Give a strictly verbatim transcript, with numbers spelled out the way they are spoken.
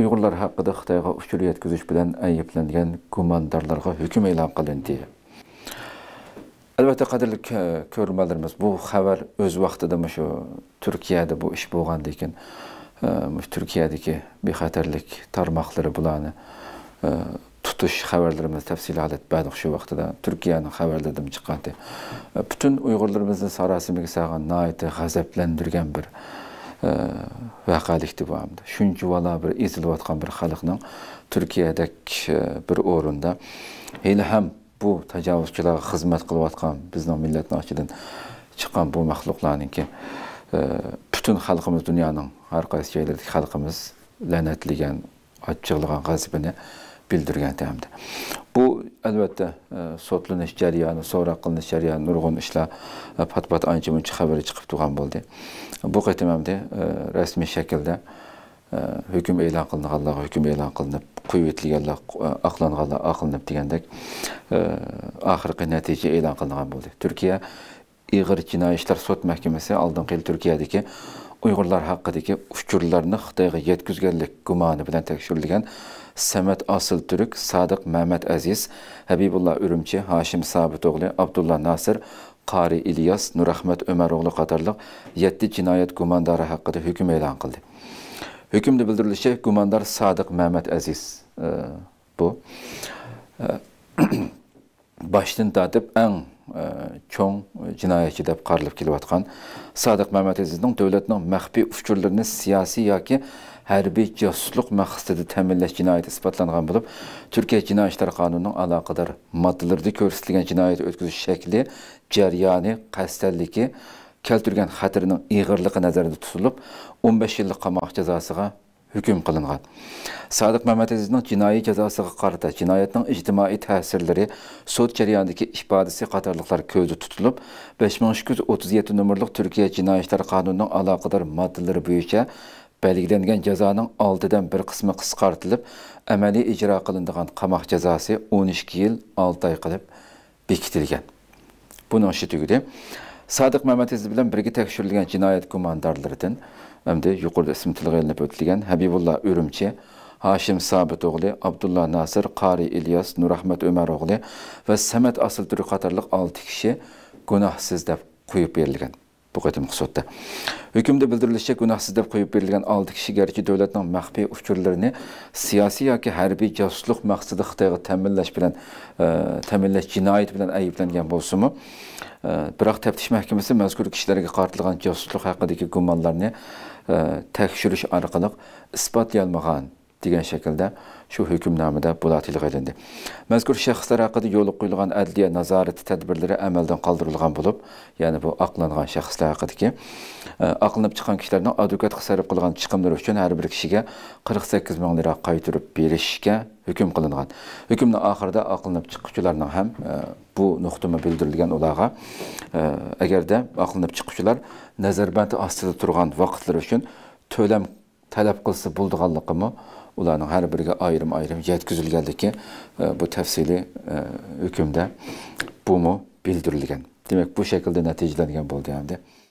ئۇيغۇرلار ھەققىدە خىتايغا ئۇچۇر يەتكۈزۈش بىلەن ئەيىبلەنگەن گۇماندارلارغا ھۆكۈم ئېلان قىلىندى. ئەلۋەتتە، قەدىرلىك، ئە، كۆرۈرمەنلىرىمىز، بۇ خەۋەر ئۆز ۋاقتىدا مۇشۇ تۈركىيەدە بۇ ئىش بولغاندىن كېيىن، ئە، مۇشۇ تۈركىيەدىكى بىخەتەرلىك تارماقلىرى بۇلارنى، ئە، تۇتۇش خەۋەرلىرىمىز تەپسىلىي ھالەت بەردۇق شۇ ۋاقتىدا. تۈركىيەنىڭ خەۋەرلىرىدىمۇ چىققانتى. ئە، پۈتۈن ئۇيغۇرلىرىمىزنى ساراسىمىگە سالغان ناھايىتى غەزەپلەندۈرگەن بىر، ئە، ۋەقەلىكتى بۇ ئەمدى. شۇنچە ۋالا بىر ئېزىلىۋاتقان بىر خەلقنىڭ تۈركىيەدەك، ئە، بىر ئورۇندا ھېلىھەم بۇ تاجاۋۇزچىلارغا خىزمەت قىلىۋاتقان بىزنىڭ مىللەتنىڭ ئىچىدىن چىققان بۇ مەخلۇقلارنىڭكى، ئە، پۈتۈن خەلقىمىز، دۇنيانىڭ ھەر قايسى جايلىرىدىكى خەلقىمىز لەنەتلىگەن، ئاچچىقلىغان غەزىپىنى بىلدۈرگەن تەمدە. بۇ، ئەلۋەتتە، ئە، سوتلىنىش جەريانى، سوراق قىلىنىش جەريانى، نۇرغۇن ئىشلار، ئە، پات-پات ئانچە-مۇنچە خەۋىرى چىقىپ تۇرغان بولدى. بۇ قېتىم ئەمدى، ئە، رەسمىي شەكىلدە، ئە، ھۆكۈم ئېلان قىلىنغانلارغا ھۆكۈم ئېلان قىلىنىپ، قويۇۋېتىلگەنلەر، ئە، ئاقلانغانلار ئاقلىنىپ دېگەندەك، ئە، ئاخىرقى نەتىجە ئېلان قىلىنغان بولدى. تۈركىيە ئېغىر جىنايى ئىشلار سوت مەھكىمىسى ئالدىنقى يىل تۈركىيەدىكى ئۇيغۇرلار ھەققىدىكى ئۇچۇرلارنى خىتايغا يەتكۈزگەنلىك گۇمانى بىلەن تەكشۈرۈلگەن سەمەت ئاسىل تۈرك، سادىق مەمەت ئەزىز، ھەبىبۇللا ئۈرۈمچى، ھاشىم سابىتئوغلى، ئابدۇللا ناسىر، قارى ئىلياس، نۇرئەخمەت ئۆمەروغلى قاتارلىق يەتتە جىنايەت گۇماندارى ھەققىدە ھۆكۈم ئېلان قىلدى. ھۆكۈمدە بىلدۈرۈلۈشىچە، گۇماندار سادىق مەمەت ئەزىز، ئى، بۇ، ئى، باشتىن تارتىپ ئەڭ، ئى، چوڭ جىنايەتچى دەپ قارىلىپ كېلىۋاتقان سادىق مەمەت ئەزىزنىڭ دۆلەتنىڭ مەخپىي ئۇچۇرلىرىنى سىياسىي ياكى ھەربىي جاسۇسلۇق مەقسىتىدە تەمىنلەش جىنايىتى ئىسپاتلانغان بولۇپ، تۈركىيە جىنايى ئىشلار قانۇنىنىڭ ئالاقىدار ماددىلىرىدا كۆرسىتىلگەن جىنايەت ئۆتكۈزۈش شەكلى، جەريانى، قەستەنلىكى، كەلتۈرگەن خەتىرىنىڭ ئېغىرلىقى نەزەردە تۇتۇلۇپ، ئون بەش يىللىق قاماق جازاسىغا ھۆكۈم قىلىنغان. سادىق مەمەت ئەزىزنىڭ جىنايى جازاسىغا قارىتا جىنايەتنىڭ ئىجتىمائىي تەسىرلىرى، سوت جەريانىدىكى ئىپادىسى قاتارلىقلار كۆزدە تۇتۇلۇپ، بەش مىڭ ئىككى يۈز ئوتتۇز يەتتە نومۇرلۇق تۈركىيە جىنايى ئىشلار قانۇنىنىڭ ئالاقىدار ماددىلىرى بويىچە بەلگىلەنگەن جازانىڭ ئالتىدىن بىر قىسمى قىسقارتىلىپ، ئەمەلىي ئىجرا قىلىنىدىغان قاماق جازاسى ئون ئىككى يىل ئالتە ئاي قىلىپ بېكىتىلگەن. بۇنىڭ ئىشى تۈگىدى. سادىق مەمەت ئەزىز بىلەن بىرگە تەكشۈرۈلگەن جىنايەت گۇماندارلىرىدىن، ئەمدى يۇقىرىدا ئىسمى تىلغا ئېلىنىپ ئۆتۈلگەن ھەبىبۇللا ئۈرۈمچى، ھاشىم سابىتئوغلى، ئابدۇللا ناسىر، قارى ئىلياس، نۇرئەخمەت ئۆمەروغلى ۋە سەمەت ئاسىلتۈرك قاتارلىق ئالتە كىشى گۇناھسىز دەپ قويۇپ بېرىلگەن. بۇ قېتىمقى سوتتا. ھۆكۈمدە بىلدۈرۈلۈشىچە، گۇناھسىز دەپ قويۇپ بېرىلگەن ئالتە كىشى گەرچە دۆلەتنىڭ مەخپىي ئۇچۇرلىرىنى سىياسىي ياكى ھەربىي جاسۇسلۇق مەقسىتىدە خىتايغا تەمىنلەش بىلەن، ئە، تەمىنلەش جىنايىتى بىلەن ئەيىبلەنگەن بولسىمۇ، ئە، بىراق تەپتىش مەھكىمىسى مەزكۇر كىشىلەرگە قارىتىلغان جاسۇسلۇق ھەققىدىكى گۇمانلارنى، ئە، تەكشۈرۈش ئارقىلىق ئىسپاتلىيالمىغان دېگەن شەكىلدە شۇ ھۆكۈمنامىدە بۇلار تىلغا ئېلىندى. مەزكۇر شەخسلەر ھەققىدە يولغا قويۇلغان ئەدلىيە نازارىتى تەدبىرلىرى ئەمەلدىن قالدۇرۇلغان بولۇپ، يەنى بۇ ئاقلانغان شەخسلەر ھەققىدىكى، ئە، ئاقلىنىپ چىققان كىشىلەرنىڭ ئادۋوكاتقا سەرپ قىلغان چىقىملىرى ئۈچۈن ھەر بىر كىشىگە قىرىق سەككىز مىڭ لىرا قايتۇرۇپ بېرىشكە ھۆكۈم قىلىنغان. ھۆكۈمنىڭ ئاخىرىدا ئاقلىنىپ چىققۇچىلارنىڭ ھەم، ئە، بۇ نۇقتىمۇ بىلدۈرۈلگەن ئۇلارغا، ئە، ئەگەردە ئاقلىنىپ چىققۇچىلار نەزەربەند ئاستىدا تۇرغان ۋاقىتلىرى ئۈچۈن تۆلەم تەلەپ قىلسا بولىدىغانلىقىمۇ ئۇلارنىڭ ھەر بىرىگە ئايرىم-ئايرىم يەتكۈزۈلگەنلىكى، ئە، بۇ تەپسىلىي، ئە، ھۆكۈمدە بۇمۇ بىلدۈرۈلگەن. دېمەك، بۇ شەكىلدە نەتىجىلەنگەن بولدى ئەمدى.